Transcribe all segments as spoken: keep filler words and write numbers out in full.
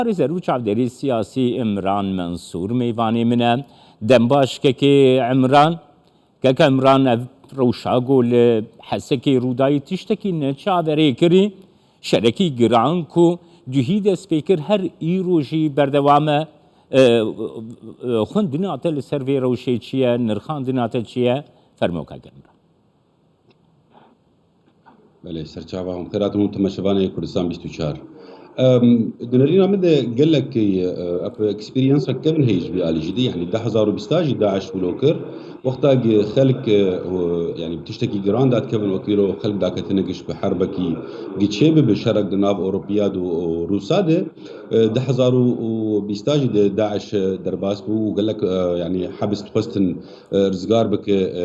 Parêzer û çavdêrê siyasî Imran Mensûr mêvanê min e. Dem baş kekê Imran. Kek Imran, ev rewşa ku li Hesekê rûdayî tiştekî neçaverêkirî, şerekî giran ku cihî dest pê kir her îro jî berdewam e. E, e, xwendina te li ser vê rewşê çi ye? Nirxandina te çi ye? Fermo kek Imran. Belê, serçava hûn xêr hatin hûn temaşevanê Kurdistan bîst û çar. Em, di nerîna min de gelek, e, ev eksperyansa kevin heye ji vî alî jî de, yanî du hezar û bîst jî DAIŞ wilo kir. Wexta ki xelk, e, û, yanî tiştekî giran da dikevin, wekî ro xelk daketine giş bi herbekî giçê bibe, şerek di nav Ewropiya de û Rûsa de, e, du hezar û bîst jî de DAIŞ derbas bû û gelek, e, yanî hebs dixwestin e, rizgar bike, e,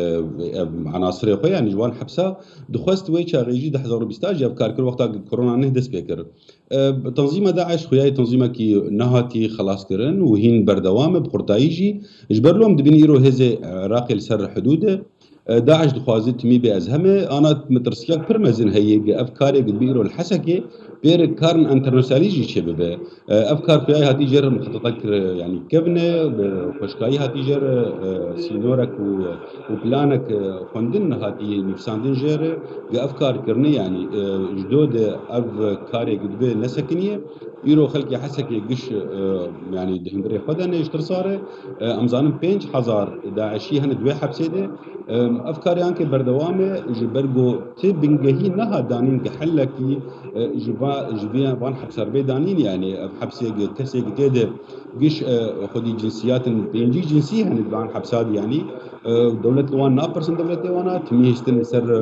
e, enasirê xwe, yanî ji wan hepsa dixwest wê çaxê jî du hezar û bîst jî ev kar kir, wexta korona neh dest pê kir. E, tanzîma DAIŞ xuyayê tanzîmekî nehatî xelas kirin û hîn berdewam e, bi xurtayî jî. Ji ber lom dibîn îro hêzê Iraqê li ser hidûd e. E, DAIŞ dixwaze timî bê ez heme, ana metirsiyek pir mezin heye, gi ev karê gi dibî îro li Hesekê, pêr karin enternasyonalî jî çêbibe. E, ev kar xuyayê hatî jêr mixeteta kir, yanî kevne, bi xweşkayî hatî jêr, e, sînorek û, û planek, e, xwendin hatî nivîsandin jêr, gi ev kar kirine, yanî, e, ji do de ev karê gi dibe nesekiniye. Îro xelkê Hesekê giş, e, yanî di hundirê xwe de ne ji tirsa re, e, em zanin pênc hezar DAIŞî hene di wê hepsê de. E, ev karê anke berdewam e, ji ber ku ti bingehî neha danîn ki hellekî, e, ji va-, ji vê van hepsar bê danîn, yanî ev hepsê gi kesê gi tê de giş, e, xwedî cinsiyatin pêncî cinsî hene di van hepsa de, yanî, e, dewlet li wan napirsin, dewletê wana timî hiştin ser, e,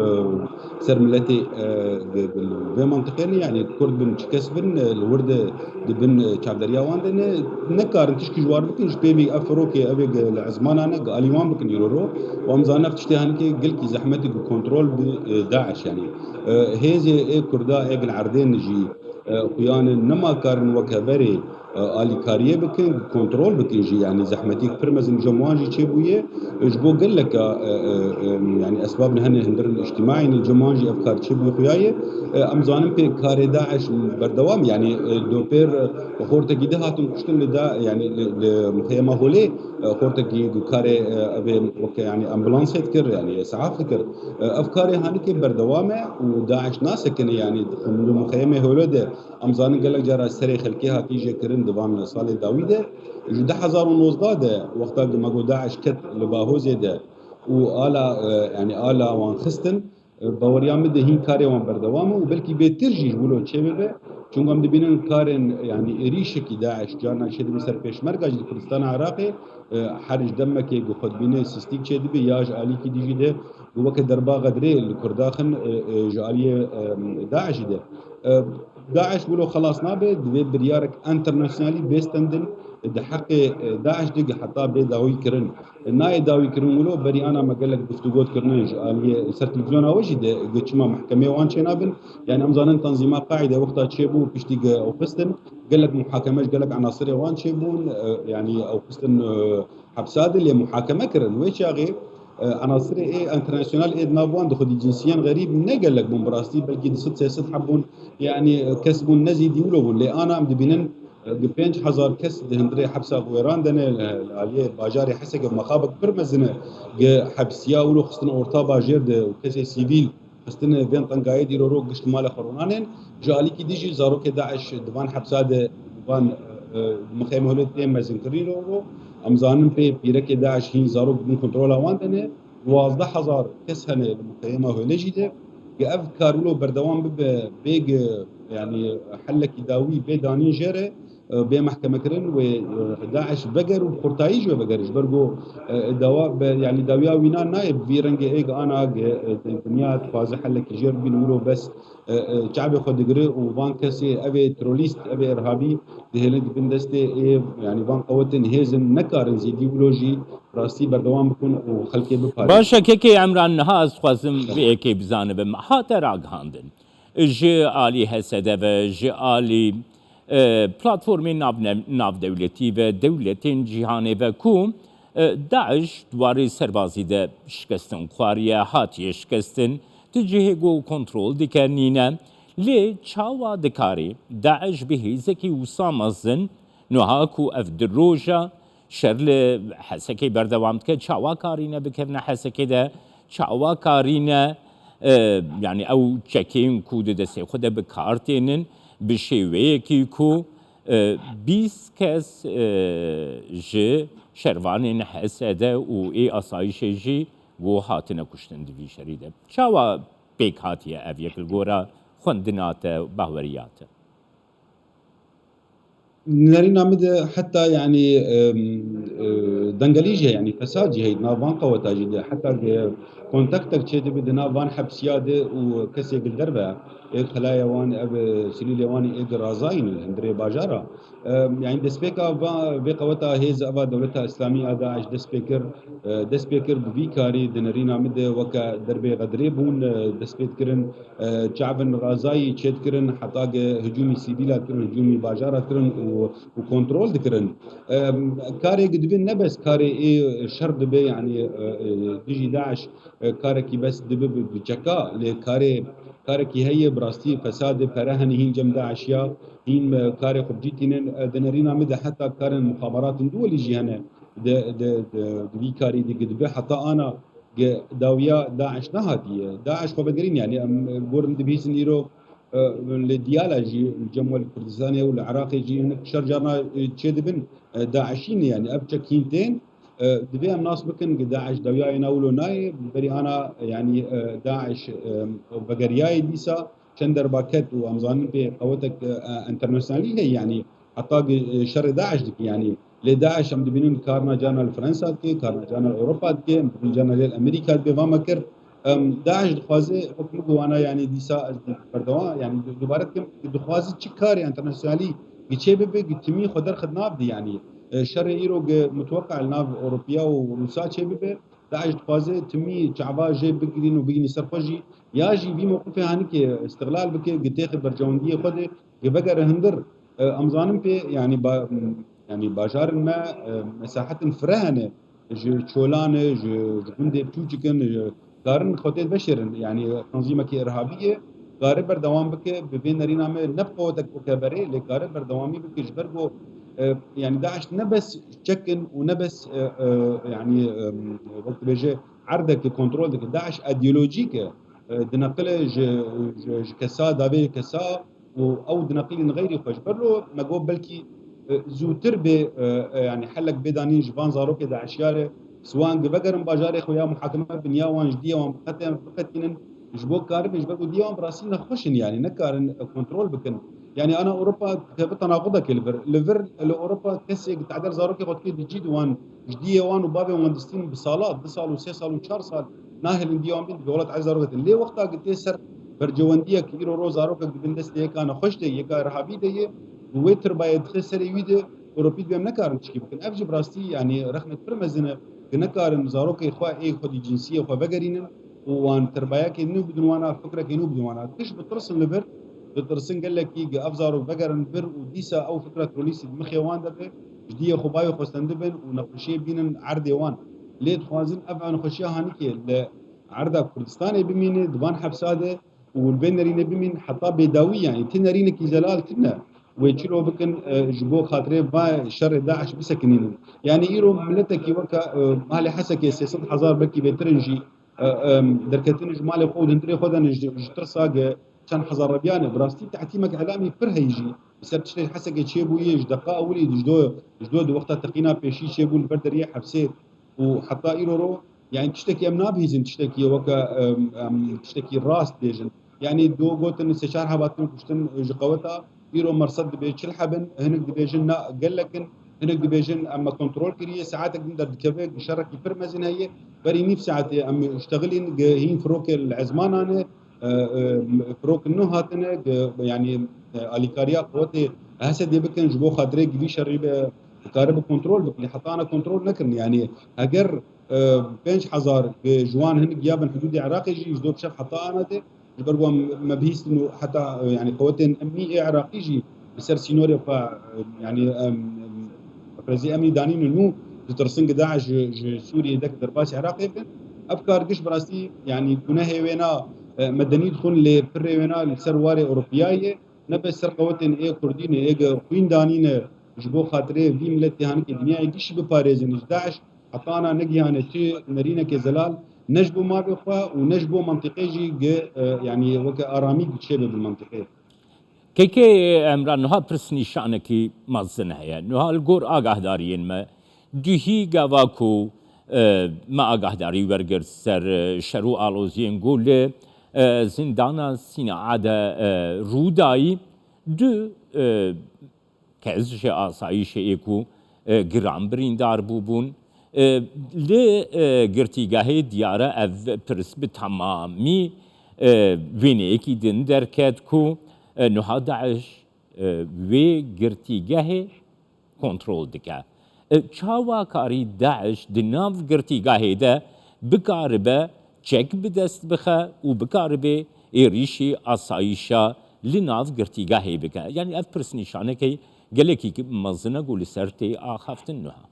ser miletê, e, gi, gi, li vê mantiqê ne, yanî Kurd bin, çi kes bin, e, li wir de di bin, e, çavderiya wan de ne, nekarin tişkî ji war bikin, ji pêvî ev firokê, ev ê gi li ezmana ne, gi alî wan bikin îro ro. Û em zanin ev tiştê hanekê gelkî zehmet e ku kontrol bi, e, DAIŞ, yanî, e, hêzê ê Kurda ê gi li erdê ne jî, e, xuyanê nema karin weke berê, e, alîkariyê bikin, kontrol bikin jî, yanî zehmetîk pir mezin cem wan jî çêbûye. E, ji bo geleka, e, e, e, yanî esbab ne hene hundir îctîmaî ne cem wan jî ev kar çêbûye xuyaye. E, em zanin pê karê DAIŞ berdewam, yanî, e, dopêr, e, xortekî di hatin kuştin li da, yanî li, li muxeyema holê, e, xortekî karê, e, evê weke, yanî ambulans hê dikir, yanî sehaf dikir. E, ev karê hanekê berdewam e û DAIŞ nasekine, yanî li muxeyemê holê de em zanin gelek cara serê xelkê hatî jê kirin di van salê dawî de. Ji du hezar û nozdeh de wexta ku me got DAIŞ ket li Bahozê de û ala, e, yanî ala wan xistin, e, baweriya min de hîn karê wan berdewam e û belkî bêtir jî ji wilo çêbibe. Çunku em dibînin karên, yanî êrîşekî DAIŞ carna çêdibe ser pêşmerga jî di Kurdistana Iraqê, e, her ji demekê ku xwe dibîne sîstîk çêdibe ya ji alîkî dî jî de ku weke derba Xedrê li Kurda xin, e, e, ji aliyê, e, DAIŞ jî de. E, DAIŞ wilo xelas nabe, divê biryarek enternasyonalî bê stendin, di heqê, e, DAIŞ de heta bê dawî kirin. E, nayê dawî kirin wilo, berî ana me gelek guftûgot kirine ji aliyê ser televîzyona we jî de, gi çima mehkemê wan çênabin. Yanî em zanin tanzîma Qaîde wexta çêbû, piştî gi ew xistin, gelek muhakeme ji gelek enasirê wan çêbûn, e, yanî ew xistin, e, hepsa de lê muhakeme kirin. Wê çaxê, e, enasirê ê enternasyonal ê di nav wan de xwedî cinsiyen xerîb ne gelek bûn bi rastî, belkî du sed sê sed heb bûn, yanî, e, kes bûn, ne zîdî wilo bûn. Lê ana em dibînin, e, gi pênc hezar kes di hundirê hepsa wêran de ne, e, li aliyê bajarê Hesekê mexabek pir mezin e, gi hepsiya wilo xistin orta bajêr de û kesê sivîl xistine vên tengayê dîroro gişt mala xwe ronanên. Ji alîkî dî jî zarokê DAIŞ di van hepsa de, van, e, muxeyme holê tê mezinkirin ro ro. Em zanin pê pîrekê DAIŞ hîn zarok bin kontrola wan de ne. Duwazdeh hezar kes hene li muxeyma holê jî de. Ke ev kar wilo berdewam bibe, bê gi, yanî hellekî dawî bê danîn jê re, e, bê mehkemekirin wê, e, DAIŞ veger û xurtayî ji wê veger. Ji ber ku, e, dawa be, yanî dawiya wîna nayê bi vî rengê êg ana ge, e, dinya dixwaze hellekî jêr bîn wilo bes, e, e, çavê xwe digire û van kesê ev ê terorîst, ev ê irhabî dihêlin di bin destê ê, yanî van qewetên hêzin nekarin zîdî wilo jî rastî berdewam bikin û xelkê biparêzin. Baş e, kekê Emran, niha ez dixwazim vê yekê bizanibim. Hate ragihandin ji alî H S D ve, ji alî, e, platformên navne-, navdewletî ve, dewletên cîhanê ve ku, e, DAIŞ di warê serbazî de şikestin xwariye, hatiye şikestin, di cihê ku kontrol dike nîne. Lê çawa dikarî DAIŞ bi hêzekî wisa mezin, niha ku ev du roja şer li Hesekê berdewam dike, çawa karîne bikevine Hesekê de, çawa karîne, e, yanî ew çekên ku di destê xwe de bi kar tênin, bi şêweyekî ku, e, bîst kes, e, ji şervanên H S D û ê asayîşê jî ku hatine kuştin di vî şerî de. Çawa pêk hatiye ev yek li gora xwendina te, bahweriya te? Nerîna min de heta, yanî, em, e, dengelî jî, yanî fesad jî heye di nav van qeweta jî de. Heta ge kontaktek çêdibe di nav van hepsiya de û kesê gi li derve, ê xelaya wan, ev, e, silîlê wan ê gi razayîn li hundirê bajara. Em, yanî destpêka va, vê qeweta hêz eva dewleta Îslamî a DAIŞ dest pê kir, e, dest pê kir bi vî karî di nerîna min de weke derbê Xedirê bûn, e, dest pê dikirin, e, çavin razayî çêdikirin, heta ge hicûmî sivîla dikirin, hicûmî bajara dikirin û, û kontrol dikirin. Em, karê gi dibin ne bes karê ê şer dibe, yanî, e, e, dijî DAIŞ, e, karekî bes dibe bi, bi çeka, lê karê, karekî heye bi rastî fesadê pere hene hîn cem DAIŞiya, hîn, e, karê xwe bi cî tînin, e, di nerîna min de heta karên muxabaratin duwelî jî hene di, di, di, di vî karî de gi dibe heta ana ge dawiya DAIŞ nehatiye. DAIŞ xwe vegerîn, yanî em, e, gorim dibihîsin îro, e, li Diyala jî, li cem we li Kurdistanê û li Iraqê jî hinek şer carna, e, çêdibin, e, DAIŞî ne, yanî ev çek hîn tên. E, divê em nas bikin ki DAIŞ dawiyayê na wilo nayê, berî ana, yanî, e, DAIŞ, e, vegeriyayê dîsa çend derba ket û em zanin pê qewetek, e, enternasyonalî heye, yanî heta ki, e, şerê DAIŞ dike, yanî lê DAIŞ em dibînin karna carna li Fransa dike, karna carna li Ewropa dike, em dibînin carna lê li Amerîka dike, va me kir. Em, DAIŞ dixwaze, wek min got wana, yanî dîsa ez berdewam, yanî du-, dubare dikim, dixwaze çi karê enternasyonalî gi çê bibe, gi timî xwe derxit nav de, yanî, e, şerê îro gi mutweqa li nav Ewropiya û Rûsa çê bibe, DAIŞ dixwaze timî çava jê bigirîn û bigînî ser xwe jî, ya jî vî mewqifê hanîkê îstiqlal bike, gi têxe bercewendiyê xwe de, gi vegere hundir, e, em zanin pê, yanî ba-, yanî bajarên me, e, mesahetin fire hene, ji çolan e, ji, ji gundê biçûçik in, ji karin xwe tê veşêrin. Yanî tanzîmekî irhabî ye, kare berdewam bike, bi vê nerîna me ne bi qewetek weke berê, lê kare berdewamî bike, ji ber ku, e, yanî DAIŞ ne bes çek in û ne bes, e, e, yanî, e, wek dibêje erdeke kontrol dike. DAIŞ îdeolojîk e, e, dineqile ji, ji, ji kesa, davê kesa, û ew dineqilîn xeyrî xwe. Ji ber lo me got belkî, e, zûtir bê, e, e, yanî helek bê danîn ji van zarokê DAIŞiya re, siwan gi vegerin bajarê xwe ya muhakeme bin ya wan ji diyê wan biqete-, biqetînin, ji bo karibin, ji ber ku diyê wan bi rastî nexweş in, yanî nekarin, e, kontrol bikin. Yanî ana Ewropa dikeve tenaqudekê li vir. Li vir, li Ewropa kesê gi teder zarokê xwe dike dicî di wan, ji diyê wan û bavê wan distîn bi sala, du sal û sê sal û çar sal nahêlin diyê wan bên, dibe wela teder zarokê din. Lê wexta gi tê ser bercewendiyek îro ro zarokek dibin destê yeka nexweş de, yeka irhabî de ye, û wê tirbayê dixe serê wî de, Ewropî dibê em nekarin tişkî bikin. Ev jî bi rastî, yanî rexnek pir mezin e, ki nekarin zarokê xwe ê xwedî cinsiyê xwe vegerînin û wan tirbayekê nû bidin wana, fikrekê nû bidin wana. Giş bi tirsin li vir, ditirsin gelekî, ki ev zarok vegerin vir û dîsa ew fikra terorîstî di mixê wan de be, ji diyê xwe bayê xwe stendibin û nexweşiyê bînin erdê wan. Lê dixwazin ev nexweşiya hanîkê li erda Kurdistanê bimîne, di van hepsa de û li vê nerînê bimîn heta bêdawî, yanî ti nerînekî zelal tune wê çilo bikin, e, ji bo xatirê va şerê DAIŞ bisekinînin. Yanî îro miletekî weke, e, malê Hesekê sê sed hezar belkî bêtir in jî, e, e, derketin ji malê xwe û hundirê xwe de ne ji, ji tirsa ge çend hezar rebiyan e. Bi rastî tehtîmek îlamî pir heye jî. Li ser tiştê Hesekê çêbûyê ji deqa ewilî, ji do, ji do di wexta teqîna pêşî çêbû li ber deriyê hepsê û heta îro ro, yanî tiştekî em nabihîzin, tiştekî weke, em, em, tiştekî rast bêjin. Yanî do gotin sê çar heb hatin kuştin ji qeweta, îro merset dibê çil heb in, hinek dibêjin na gelek in, hinek dibêjin em me kontrol kiriye, saetek din derdikeve, şerekî pir mezin heye, berî nîv saetê em ştexilîn, gi hîn firokê li ezmanan e, e, e, firok nû hatine, gi, yanî, e, alîkariya qewetê Hesedê bikin, ji bo xatirê gi vî şerî be, dikare bi kontrol bikin. Heta ana kontrol nekirin. Yanî, heger, e, pênc hezar gi ji wan hinek ya bin hidûdê Iraqê jî, ji do bi şev heta ana de, ji ber ku em me bihîstin û heta, e, yanî, qewetên emnî ê Iraqî jî li ser sînorê xwe, e, yanî, em, em, rêzê emnî danîn û nû ditirsin gi DAIŞ ji, ji Sûriyê dek derbasî Iraqê bin. Ev kar giş bi rastî, yanî, gunehê wê na, e, medenî dixwin, lê pirê wêna li ser warê Ewropiyayê, ne bes ser qewetên ê Kurdî ne, ê ge xwîn danîne ji bo xatirê vî miletê hanikê dinyayê gişî biparêzin ji DAIŞ, heta ana negihane tu nerînekê zelal, ne ji bo mavê xwe û ne ji bo mentiqê jî ge, e, yanî weke aramî çêbe bi mentiqê. Kekê Emran, niha pirsnîşanekî mezin heye. Niha li gor agahdariyên me, duhî gava ku, e, me agahdarî wergirt ser, e, şer û aloziyên ku li, e, zindana Sînaa de, e, rû dayî, du, e, kes ji asayîşê ê ku, e, giran birîndar bûbûn. E, li, e, girtîgehê diyar e ev pirs bi temamî, e, wêneyekî din derket ku, e, niha DAIŞ, e, wê girtîgehê kontrol dike. E, çawa karî DAIŞ di nav girtîgehê de bikaribe çek bi dest bixe û bikaribe êrîşî asayîşa li nav girtîgehê bike? Yanî ev pirsnîşanekê gelekî mezin e ku li ser tê axaftin niha.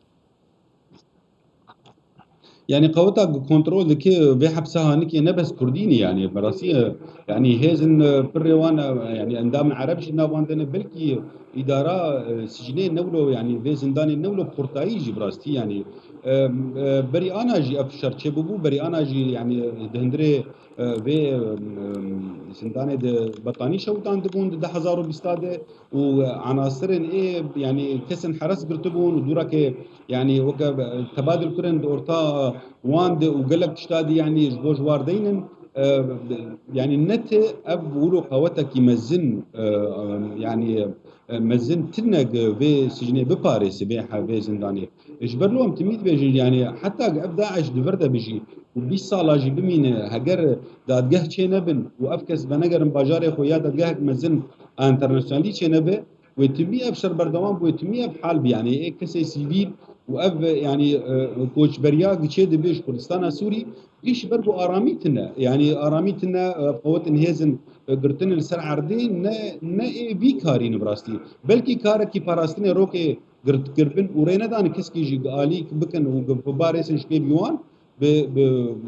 Yanî qeweta ku kontrol dike vê hepsa hanikê ne bes Kurdî ne, yanî bi rastî, e, yanî hêzin, e, pirê wan, e, yanî endamên Ereb jî nav wan de ne, belkî îdara, e, sicnê ne wilo, yanî vê zindanê ne wilo xurtayî jî bi rastî, yanî, e, e, berî ana jî ev şer çêbûbû, berî ana jî, yanî, e, di hundirê, e, vê, e, e, zindanê de betanî şewitandibûn di du hezar û bîsta de û, e, anasirên ê, yanî kesên heres girtibûn û dûrekê, yanî weke, e, tebadil kirin di orta wan de û gelek tişta dî, yanî ji bo ji war deynin, e, yanî nete ev wilo qewetekî mezin, e, e, yanî, e, mezin tine vê sicnê biparêse, vê he-, vê zindanê. Ji ber lo em timî dibêjin, yanî heta ev DAIŞ di vir de bijî û bîst sala jî bimîne, heger dadgeh çê nebin û ev kes venegerin bajarê xwe ya dadgehek mezin a internasyonalî çê nebe, wê timî ev şer berdewam bi, wê timî ev hal bi, yanî ê kesê sivîl û ev, yanî, e, koçberiya giçê dibe ji Kurdistana Sûrî, giş ber ku aramî tine, yanî aramî tine, e, qewetên hêzin, e, girtine li ser erdê, ne, ne ê vî karî ne bi rastî. Belkî karekî parastinê rokê girtkirbin û rê nedane keskî jî alîk bikin û biparêzin ji pêvî wan, bi, bi,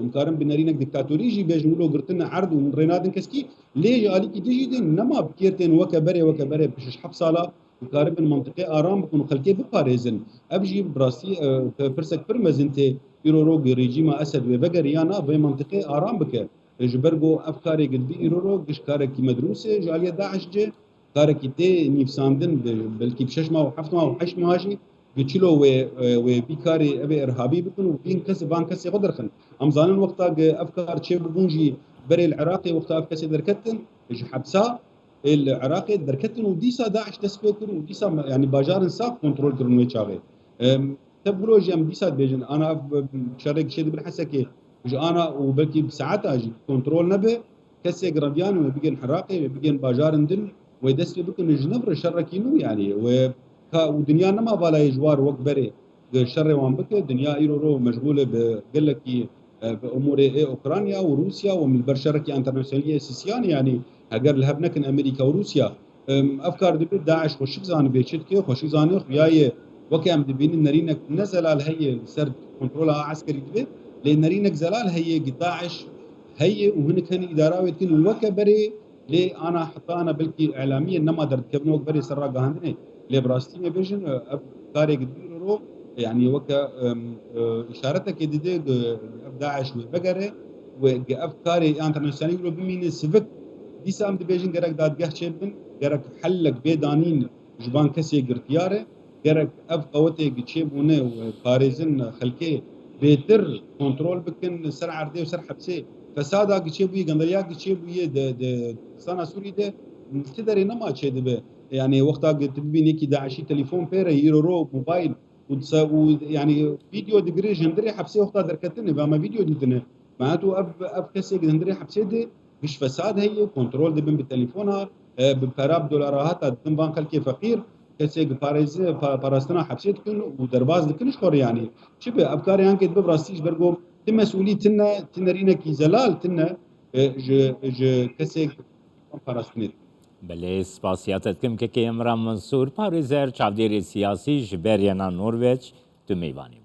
em karin bi nerînek diktatorî jî bêjin, wilo girtine erd û rê nadin keskî, lê ji alîkî din jî dê nema bi kêr tên weke berê, weke berê pişt heft sala dikaribin mentiqê aram bikin û xelkê biparêzin. Ev jî bi rastî, e, pirsek pir mezin tê. Îro ro rejîma Esed wê vegeriyana vê mentiqê aram bike. E, ji ber ku ev karê girtî îro ro giş karekî medrûs e ji aliyê DAIŞ cê. Karekî tê nîvsandin, bi-, belkî bi şeş mah û heft mah û heşt mah jî, bi çilo wê, e, wê vî karê ev ê irhabî bikin û vîn kes, van kesê xwe derxin. Em zanin wexta gi ev kar çêbûbûn jî berê li Iraqê wexta ev kesê derketin ji hepsa, ê li Iraqê derketin û dîsa DAIŞ dest pê kir û dîsa me-, yanî bajarin sax kontrol kirin wê çaxê. Em, Tev wilo jî em dîsa dibêjin, ana ev, e, şerê gişê dibin Hesekê, ji ana û belkî bi saeta jî kontrol nebe, kesê gireviyane wê bigên Iraqê, wê bigên bajarin din, wê dest pê bikin ji nû re şerekî nû, yanî wê ka û dinya nema valayê ji war wek berê di şerê wan bike. Dinya îro ro meşgûl e bi gelekî, e, bi umûrê ê Ukrayna û Rûsya û em li ber şerekî enternasyonalî yê sisiyan, yanî heger li hev nekin Amerîka û Rûsya, em, ev kar dibe DAIŞ xweşik zanibe çi dike, xweşik zanibe xuya ye. Weke em dibînin nerînek ne zelal heye li ser kontrola eskerî dibe, lê nerînek zelal heye gi DAIŞ heye û hinek hene îdara wê dikin û weke berê, lê ana heta ana belkî îlamiyê nema derdikevin wek berê ser ragihandinê. Lê bi rastî me bêjin, e, ev karê gi dîro ro, yanî weke, em, e, îşaretekê dide gi ev DAIŞ wê vegere, wê gi ev karê enternasyonalî wilo bimîne sivik. Dîsa em dibêjin gerek dadgeh çêbin, gerek hellek bê danîn ji van kesê girtiyar e, gerek ev qewetê gi çêbûne û parêzin xelkê bêtir kontrol bikin li ser erdê û ser hepsê. Fesada gi çêbûye, genderiya gi çêbûye di, di Kurdistana Sûrî de ti derê nema çêdibe. Yanî wexta gi tu bibînî yekî DAIŞî telefon pê re, îro ro mobayl û dise û yanî vîdeo digire ji hundirê hepsê wexta derketine, ve me vîdeo dîtine. Me tu ev, ev kesê gi hundirê hepsê de giş fesad heye, kontrol dibin bi telefona, e, bi pera, bi dolara hata dikin van xelkê feqîr, kesê gi parêzi-, pa-, parastina hepsê dikin û derbas dikin ji xwe re yanî. Çi be, ev karê ankê dibe bi rastî ji ber ku ti mesûlî tine, ti nerînekî zelal tine, e, ji, ji kesê parastinê dikin. Belê, spasiya te dikim kekê Emran Mansûr, parêzer, çavdêrê siyasî ji Beryana Norweç, tu mêvanê bû.